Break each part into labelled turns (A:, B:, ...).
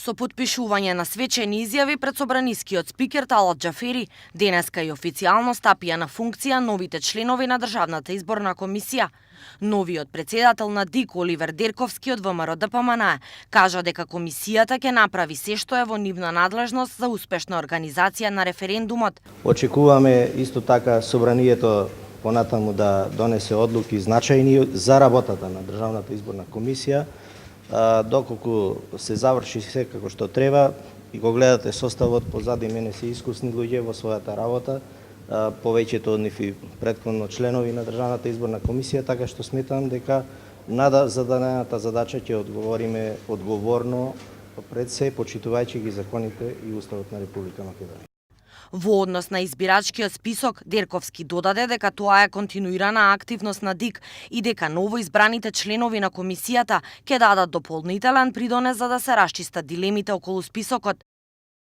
A: Со потпишување на свечени изјави пред собранискиот спикер Талат Џафери, денеска и официјално стапија на функција новите членови на Државната изборна комисија. Новиот председател на ДИК Оливер Дерковски од ВМРО ДПМН кажа дека комисијата ќе направи се што е во нивна надлежност за успешна организација на референдумот.
B: Очекуваме исто така собранието понатаму да донесе одлуки значајни за работата на Државната изборна комисија. Доколку се заврши се како што треба и го гледате составот, позади мене се искусни луѓе во својата работа, повеќето од нив и претходно членови на Државната изборна комисија, така што сметам дека заданата задача ќе одговориме одговорно пред се, почитувајќи ги законите и Уставот на Република Македонија.
A: Во однос на избирачкиот список, Дерковски додаде дека тоа е континуирана активност на ДИК и дека новоизбраните членови на комисијата ќе дадат дополнителен придонес за да се расчистат дилемите околу списокот.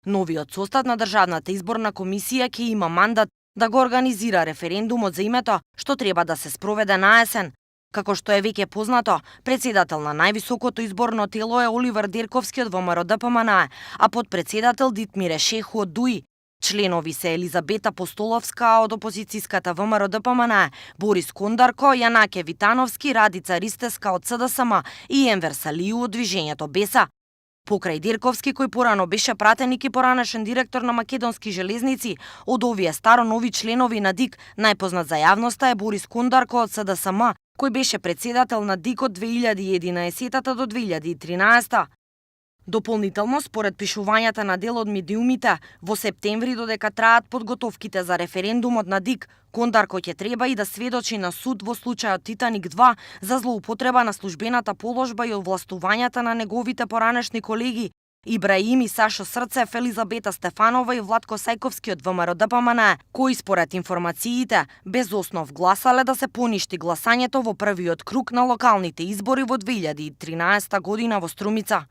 A: Новиот состав на Државната изборна комисија ќе има мандат да го организира референдумот за името што треба да се спроведе на есен. Како што е веќе познато, председател на највисокото изборно тело е Оливер Дерковски од ВМРО ДПМН, а подпредседател Дитмире Шеху од ДУИ. Членови се Елизабета Постоловска од опозицијската ВМРО ДПМН, Борис Кондарко, Јанаке Витановски, Радица Ристеска од СДСМ и Енвер Салију од Движењето Беса. Покрај Дерковски, кој порано беше пратеник и поранешен директор на Македонски железници, од овие старо нови членови на ДИК, најпознат за јавноста е Борис Кондарко од СДСМ, кој беше председател на ДИК од 2011 до 2013. Дополнително, според пишувањата на дел од медиумите, во септември додека траат подготовките за референдумот на ДИК, Кондарко ќе треба и да сведочи на суд во случајот Титаник 2 за злоупотреба на службената положба и овластувањата на неговите поранешни колеги Ибраим и Сашо Срцев, Елизабета Стефанова и Владко Сајковски од ВМРО ДПМН, кои според информациите без основ гласале да се поништи гласањето во првиот круг на локалните избори во 2013 година во Струмица.